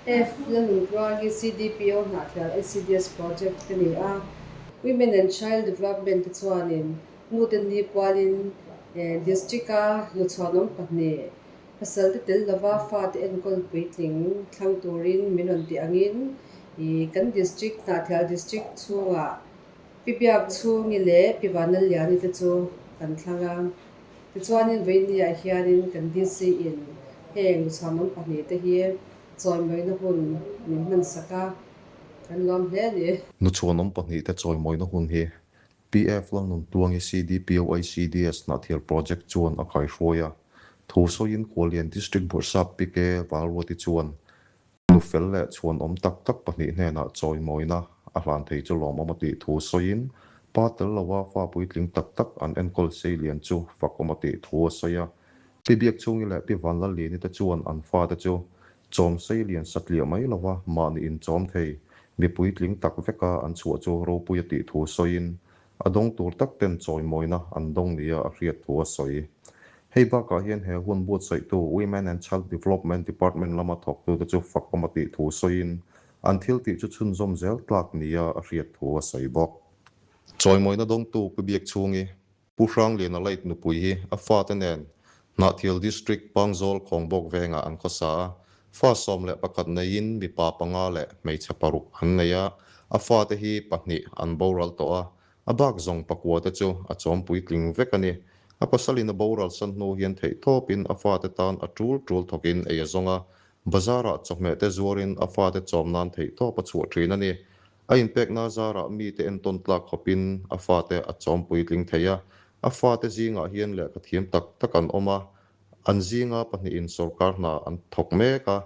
F Lalnuntluangi CDPO Hnahthial ICDS Project ka ni a. Women and Child Development te chuanin nute ni pualin District-a hnuchhuanawm pahnih pasalte tel lova fate enkawl puitling thlang turin min rawn tih angin kan District Hnahthial District chhungah Pi Biakchhungi leh Pi Vanlalliani te chu kan thlang a. Tichuanin Vawinia hianin kan DC in heng chhuanawm pahnihte hi chawimawina hun min hmansak a, kan lawm hle a ni. Nuchhuanawm pahnihte chawimawina hun hi PF Lalnuntluangi CDPO ICDS Hnahthial Project chuan a kaihruai a, thu sawiin Khuallian District Bawrhsap PK Valruati chuan Nu fel leh chhuanawm tak tak pahnih hnenah chawimawina a hlan thei chu lawmawm a tih thu sawiin, pa tel lova fa puitling tak tak an enkawl seilian chu fakawm a tih thu a sawi a. Pi Biakchhungi leh Pi Vanlalliani te chuan an fate chu chawm seilian satliah mai lova mahni inchawm thei mi puitling tak veka an chhuah chu ropui a tih thu sawiin, A dawng tur tak ten chawimawina an dawng nia a hriat thu a sawi. Hei bakah hian he hun buatsaihtu Women and Child Development Department lama thawktute chu fakawm a tih thu sawiin an thil tih chu chhunzawm zel tlak nia a hriat thu a sawi bawk. Chawimawina dawngtu Pi Biakchhungi, Pu Hrangliana Late nupui hi a fate nen Hnahthial District Pangzawl Khawngbawk vengah an khawsa a, fa 11 neiin mipa panga leh hmeichhe paruk an nei a, a fate hi pahnih an boral tawh a, a bak zawng pakua te chu a chawm puitling vek a ni. A pasalin a boral san hnu hian theihtawpin a fate tan a tul tul thawkin ei a zawng a, bazarah chawhmeh te zuarin a fate chawm nan theihtawp a chhuah thin a ni. A inpekna zarah mite entawn tlak khawpin a fate a chawm puitling thei a, a fate zingah hian lehkha thiam tak tak an awm a, an zinga pahnihin sawrkar hna an thawk mek a,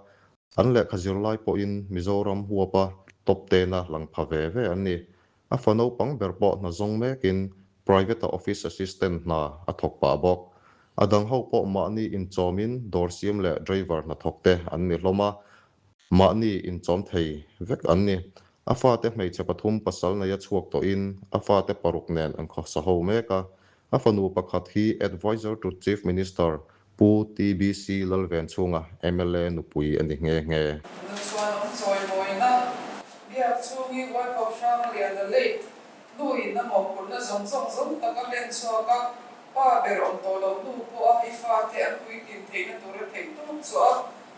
an lehkha zirlai pawhin Mizoram huapa top tena lang pha ve ve an ni. A fa naupang ber pawh hna zawng mekin private-a office assistant hna a thawk pah bawk. A dang ho pawh mahni inchawmin dawr siam leh driver hna thawkte an ni hlawm a, Mahni inchawm thei vek an ni. A fate hmeichhe pathum pasal neia chhuak tawhin a fate paruk nen an khawsa ho mek a. A fanu pakhat hi Adviser to Chief Minister Pu TBC Lalvenchhunga mla nupui a ni nghe nghe. Nuchhuanawm chawimawina biak chhungi Wife of Hrangliana Late nu in a mawhphurhna zawng zawng zawng tak a hlen chhuak a, pa ber awm tawh loh hnu pawh a i fate an puitlin theihna tura theih tawp chu a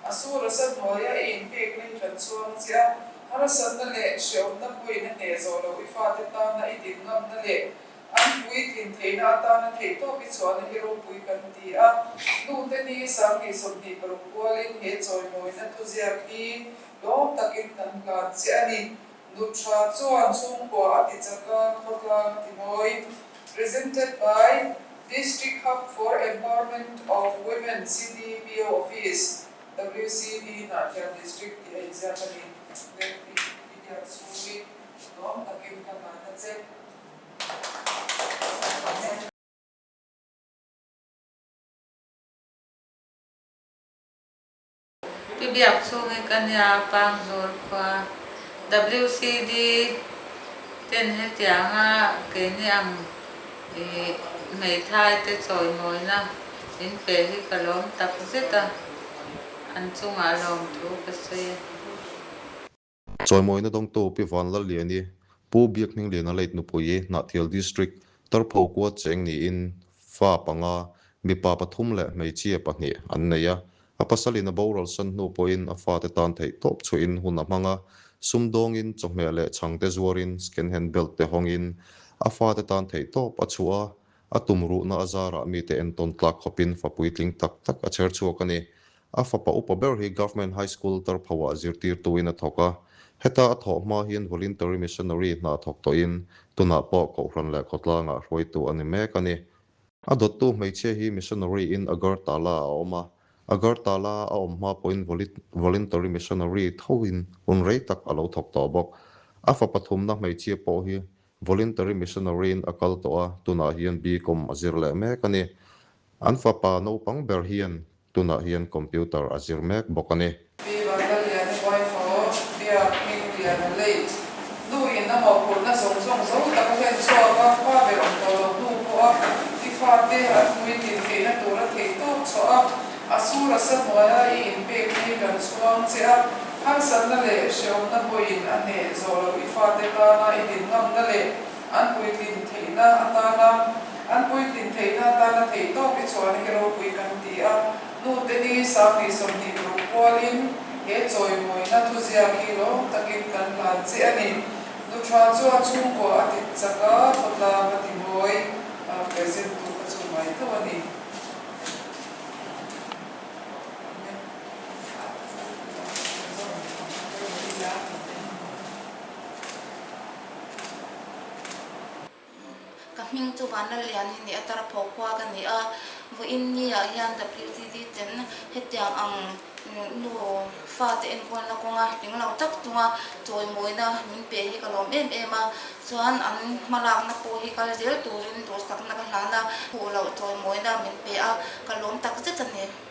A sur a sa hnuaia i inpekna hi kan chhuang che a, harsatna leh hrehawmna pawhin a hneh zawh loh i fate tana i din ngamna leh an puitlin theihna atana theihtawp i chhuahna hi ropui kan ti a. Nute ni 2026 kualin he chawimawina thuziak hi lawm takin kan hlan che a ni. Nutha chuan chhungkua a ti chak a, khawtlang a ti mawi. Presented by District Hub for Empowerment of Women, CDPO Office, WCD, Hnahthial District tih a inziak a ni. Leh tih i biak chhungin lawm takin ka hlan a che. Pi Biakchhungi ka nia Pangzawl khua WCD ten hetianga keini ang i hmeithai te chawimawina min pe hi ka lawm tak zet a, an chungah lawmthu ka sawi a. Chawimawina dawngtu Pi Vanlalliani, Pu Biakhmingliana Late nupui Hnahthial District Tarpho khua cheng niin fa panga, mipa pathum leh hmeichhia pahnih an nei a. A pasalin a boral san hnu pawhin a fate tan theih tawp chhuahin hun a hmang a, sumdawngin chawhmeh leh chhangte zuarin second hand belt te hawngin a fate tan theih tawp a chhuah a, a tumruhna a zarah mite entawn tlak khawpin fa puitling tak tak a chher chhuak a ni. A fapa upa ber hi Government High School Tarphoah zirtirtuin a thawk a. Heta a thawh hma hian Voluntary Missionary hna thawk tawhin tunah pawh Kohhran leh khawtlangah hruaitu a ni mek a ni. A dawttu hmeichhia hi Missionary in Agartala a awm a. Agartala a awm hma pawhin Voluntary Missionary thoin hun rei tak a lo thawk tawh bawk. A fapa thumna hmeichhia pawh hi Voluntary Missionary in a kal tawh a, tunah hian BCom a zir leh mek a ni. An fapa naupang ber hian tunah hian computer a zir mek bawk a ni. Pi Vanlalliana Buaifo, Biak Hmingliana Late, nu in a mawhphurhna zawng zawng zo tak a hlen chhuak a, pa ber awm tawh loh hnu pawh a i fate an puitlin theihna tur a theih tawp chhuah a, a sur a sa hnuaia i inpekna hi kan chhuang che a. Harsatna leh hreawmna pawhin a hneh zawh loh i fate tana i din ngamna leh an puitlin theihna atana an puitlin theihna atana theihtawp i chhuahna hi ropui kan ti a. Nute ni 2026 pualin he chawimawina thuziak hi lawm takin kan hlan che a ni. Nu tha chuan chhungkua a ti chak a, khawtlang a ti mawi a, present tu kha chu mai tho a ni. Ka hming chu Vanlalliani ni a Tarpho khua ka ni a, vawiin ni ah hian WTD ten hetiang ang nu fate enkawlna kawnga tling lo tak chunga chawimawina min pe hi ka lawm em em a, chuan an hmalakna pawh hi kal zel turin duhsakna ka hlan a, huh loh chawimawina min pe a, ka lawm tak zet a ni.